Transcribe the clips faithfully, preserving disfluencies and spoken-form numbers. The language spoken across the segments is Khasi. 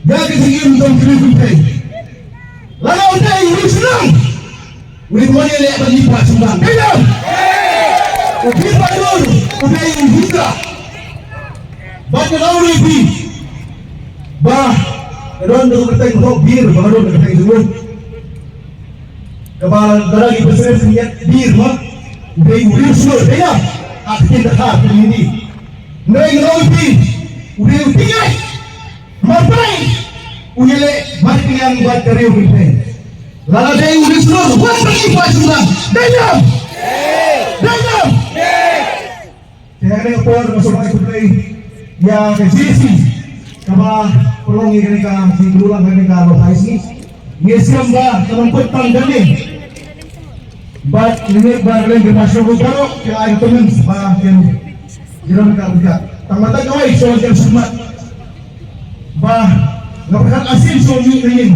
Ïa ka jingim jong ka ri kynthei. Lada u dei u ri shnong, u dei u wan ïaleh bad ngi paid shnong. Dei ne em? U Bah Bahadur u dei u hynda. Bad nga ong ïa phi ba ka don da ka kyrteng hok Bir, ba ka don da ka kyrteng jong u. Kaba lada ngi pyrshah ngi ïa Bir ma u dei u ri shnong, dei ne em? Ha ka ktien Dkhar ka dei. Hynrei nga ong ïa phi, u dei u tyngeh. Marpyrshah u ïaleh marpyrshah bad ka ri kynthei. Lada dei u ri shnong, wan bad ngi paid shnong. Dei ne em? Dei ne em? Te ha kane ka por nga sngewbha ban khublei ïa ka J C kaba pynlong ïa kane ka jingïalang kane ka lehkai sngi. Ngi sngewbha ka long pat tang kane. Bad ngi ba ring ka master ko baroh ki ai ka comments ba kin jiran ka buka. Tang mata kawai so kin sumbat. Ba nga pyrkhat asin so ngi ngi.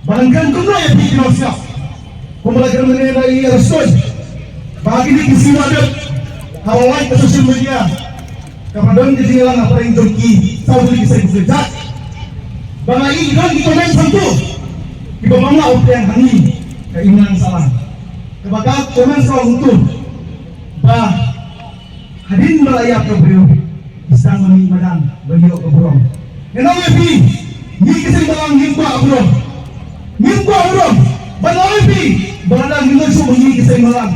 Ba ngan kren kumno ïa phi ki nongsiah. Kumba la kren mynne na i Rastoi. Ba kine ki sngi ba dep ha la live ka social media. Kaba don ka jingïalang hapdeng jong ki saw tylli ki seng ki jait. Ba nga i don ki comment hangto kiba bym lah ban pdiang hangne ka imlang sahlang. Kaba ka comment saw hangto ba hadien ba la ïap ka briew ki sdang ban mih madan ban ïoh ka burom. Ngan ong ïa phi, ngi ki seng balang ngim kwah burom. Ngim kwah burom. Ban ong ïa phi ba lada ngim ïoh shuh ngi ki seng balang.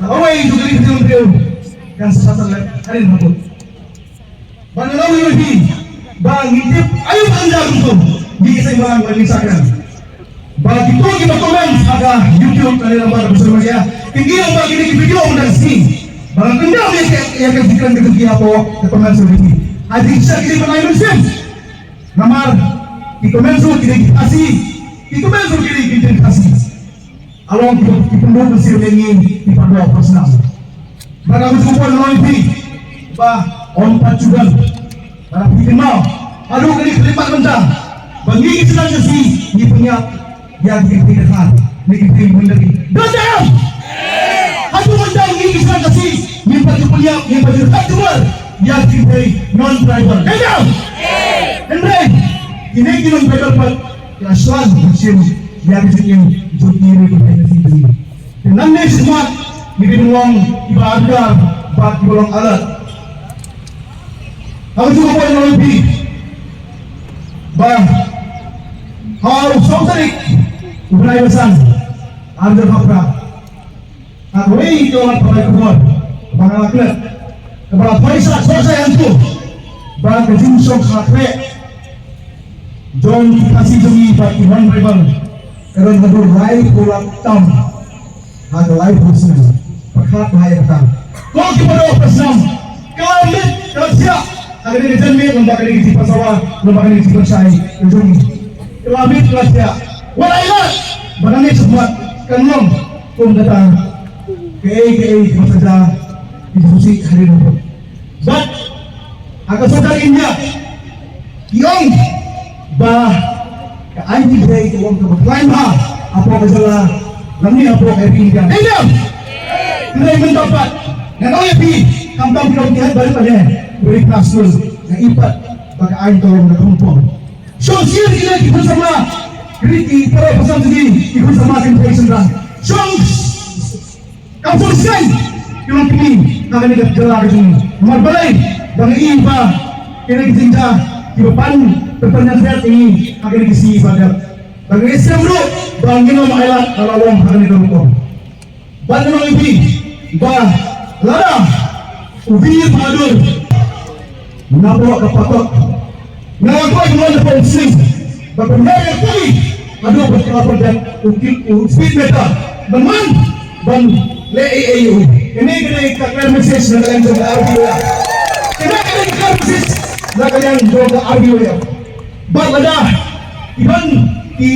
Kawei jong ka ri ka jong briew kan sa sa lep hadien habud. Ba ngi long ïa phi ba ngi tip ayu anda kumtu ngi ki seng balang ba ngi sakran. Ba kito kiba comment ha ka YouTube ka ne lambar ba sumar ïa ki ngi long ba kine ki video ba dang sngi. Ba ngi kyndaw ïa ka ïa ka jingkren ka jong ki hapoh ka comment section. Ha jingshah kine ba nai mynsiem. Namar ki comment su kine ki Khasi, ki comment su kine ki Khasi. Along ki ki pynduh mynsiem ïa ngi ki pynduh personal. Ba ka mut kumba ngi phi ba ong pat shuh ban ba phi kynmaw. Haduh kane ka khyllipmat mynta ba ngi ki shnong Khasi ngi pynïap ïa ki kynthei Dkhar, ngi ki kynthei Mundari. Don ne em? Haduh mynta ngi ki shnong Khasi ngim pat ju pynïap, ngim pat ju khat jubor ïa ki kynthei non-tribal. Don ne em? Hynrei kine ki non-tribal pat Ka shuwa ka shim ïa ka jingim jong ki ri ki pynïaid jong ki. Te nangne shakhmat ngi dei ban long kiba adkar bad kiba long alert. Haba jong ka por ngi long phi ba ha u saw tarik u bnai Basan ar hajar arphew. Kawei ka wan parai khubor ba nga la klet kaba la phai sha sha sha hangtu ba ka jingshong kha khreh jong ki Khasi jong ngi bad ki non-tribal ka don haduh laiphew lak tam ha ka laiphew snem. Pyrkhat bha ïa kata. Ko ki para u Khasi, ka la miet ka la thiah ha kane ka janmiet lem bad kane ka jingpynsawa lem bad kane ka jingpynshai ka jong ngi. Ka la miet ka la thiah. Wat ai lad ba nangne shakhmat kan long kum kata. Kaei kaei kaba sa jia ki sngewsih hadien. Bad ha ka sorkar India ki ong ba ka I T K ka ong kaba khlaiñ bha hapoh ka jylla lane hapoh ka ri India. Dei ne em? Hynrei mynta pat ngan ong ïa phi, khamtam ki long ki heh barit lane barit na skul, nga i pat ba ka aiñ ka long na khongpong. Shong sien kine ki khun samla, kine ki para bangeit jong ngi, ki khun samla kynthei shynrang. Shong kam shong sien ki long kmie ha kane ka jylla ka jong ngi. Namar balei? Ba ngi i ba kine ki jingjia kiba pan pynpynïaid ïa ngi ha kine ki sngi ba dep. Ba ngi sngewthuh ba ngin ym ailad ka la long ha kane ka rukom. Bad ngi ong ïa phi ba lada u Veer Bahadur napoh ka patok, nga kwah ban wan napoh u sling ba pynhiar ïa ka kali haduh ba ka la pynhiar u kil u speed meter ban wan ban leh ei ei ïa u. Kane ka dei ka clear message na ka liang jong ka R B Y. Kane ka dei ka clear message na ka liang jong ka R B Y. Bad lada ki don ki,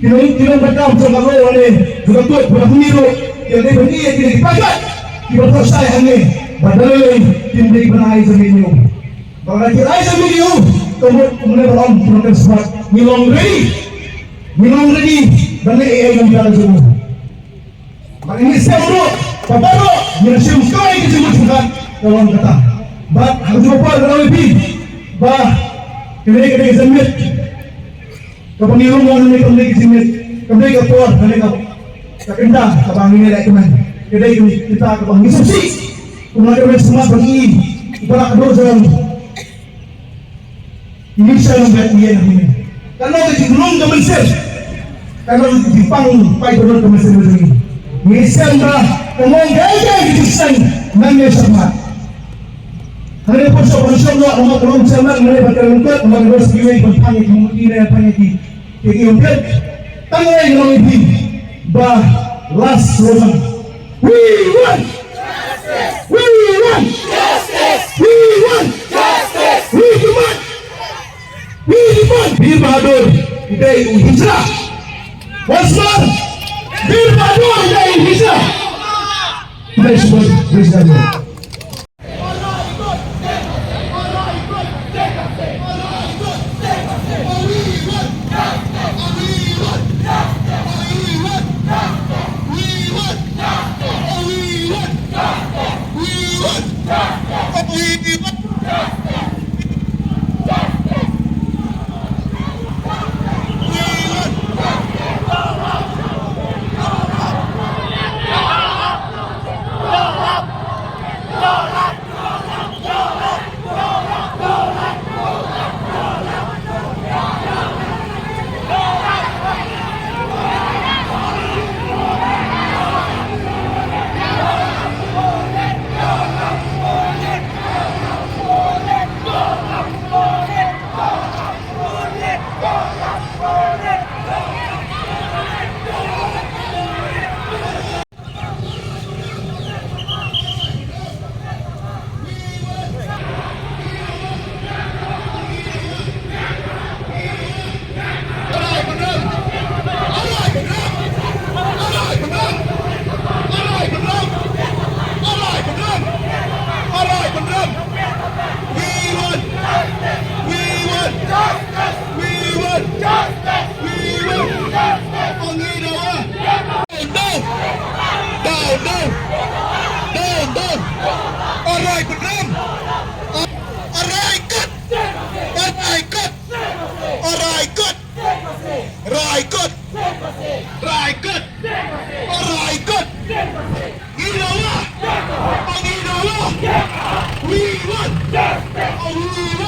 ki nong, ki nongtrei jong ka law ne jong ka court ba hynriew, ki dei ban ïa kine ki pakat kiba thoh shai hangne ba da lei lei kin dei ban ai jamin ïa u. Ba lada ki ai jamin ïa u, ka mut kumne ba ong ki nongtrei smart, ngi long ready. Ngi long ready ban leh ei ei ïa ka jong u. Bad ngi sngewthuh ba baroh ngi la shim kawei ka jingmut jingpyrkhat ka long kata. Bad ha ka jingmut ka long ïa phi Ba kane ka dei ka jingmut kaba ngi rung, kane ka dei ka jingmut, kane ka por, kane ka, ka kynta kaba ngi leh kumne. Ka dei ka kynta kaba ngi sngewsih kumba ka dei ka smat ba ngi, ba ka dei jong ngi sha ngi ïa ngi. Ka long ka jinglong ka mynsiem, ka long ka jingpang paidbah ka mynsiem jong ngi. Ngi shem ba ka long ka, ka, ka jingseng nangne shakhmat. Hangne pynshong pynshong noh, namar ka long chairman, hangne ba ka long kot, namar ka long secretary, ban phang ïa ki murti ne phang ïa ki, ïa ki ïing phet. Tang ïa ki long ïa ki ba last slogan. We want! We want! We want! We demand! We demand! Bir Bahadur, u dei u hijra. Once more, Bir Bahadur, u dei u hijra. Please, please, please, please. We want justice! We want justice! We want justice! Down, down! Down, down! Down, down! Arai pynrem! Arai kut! Arai kut! Arai kut! Arai kut! Arai kut! Arai kut! Ngi dawa! Ngi dawa! We want! We want!